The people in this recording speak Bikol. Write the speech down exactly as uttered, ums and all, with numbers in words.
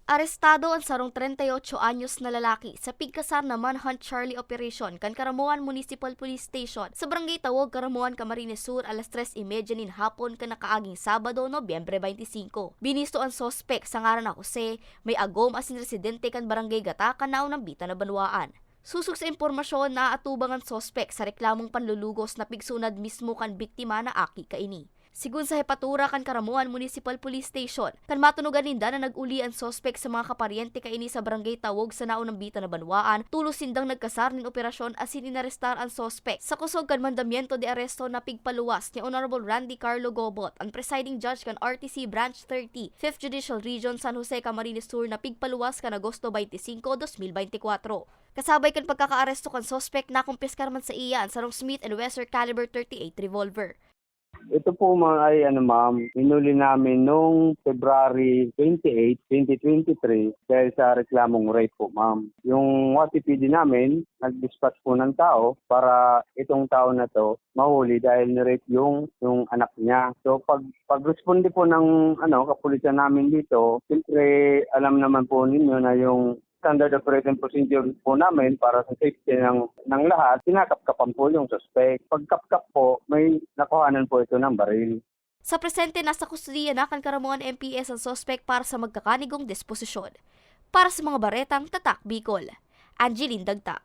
Arestado an sarong treinta y ocho anyos na lalaki sa pigkasar na Manhunt Charlie Operation kan Caramoan Municipal Police Station sa Barangay Tawog, Caramoan, Camarines Sur, alas tres y media nin hapon kan nakaaging Sabado, Nobyembre twenty-five. Binisto an suspek sa ngaran na Jose, may agom asin residente kan Barangay Gata kan naunambitan na banwaan. Sosog sa impormasyon, naatubang an suspek sa reklamong panlulugos na pigsunad mismo kan biktima na aki kaini. Sigon sa hepatura kan Caramoan Municipal Police Station, kan matunogan ninda na nag-uli an suspek sa mga kaparyente kaini sa Barangay Tawog sa naunambitan na banwaan, tolos sindang nagkasar nin operasyon asin inarestar an suspek sa kusog kan mandamiento de aresto na pigpaluwas ni Honorable Randy Carlo Gobot, an presiding judge kan R T C Branch thirty, Fifth Judicial Region, San Jose, Camarines Sur, na pigpaluwas kan Agosto twenty-five, twenty twenty-four. Kasabay kan pagkakaaresto kan suspek, nakumpiskar man sa iya an sarong Smith and Wesson caliber thirty-eight revolver. Ito po, mga, ay, ano, ma'am, inuli namin nung February twenty-eight, twenty twenty-three, dahil sa reklamong rape po, ma'am. Yung Y P D namin, nag-dispatch po ng tao para itong tao na 'to mahuli dahil ni-rape yung, yung anak niya. So, pag, pag-responde po ng, ano, kapulisan namin dito, siyempre, alam naman po ninyo na yung standard operating procedure po namin para sa safety ng, ng lahat, kinakapkapan po yung suspect. Pagkapkap po, may nakuhanan po ito ng baril. Sa presente, nasa kustodiya na kan Caramoan M P S an suspek para sa magkakanigong disposisyon. Para sa mga baretang Tatak Bicol, Angeline Dagta.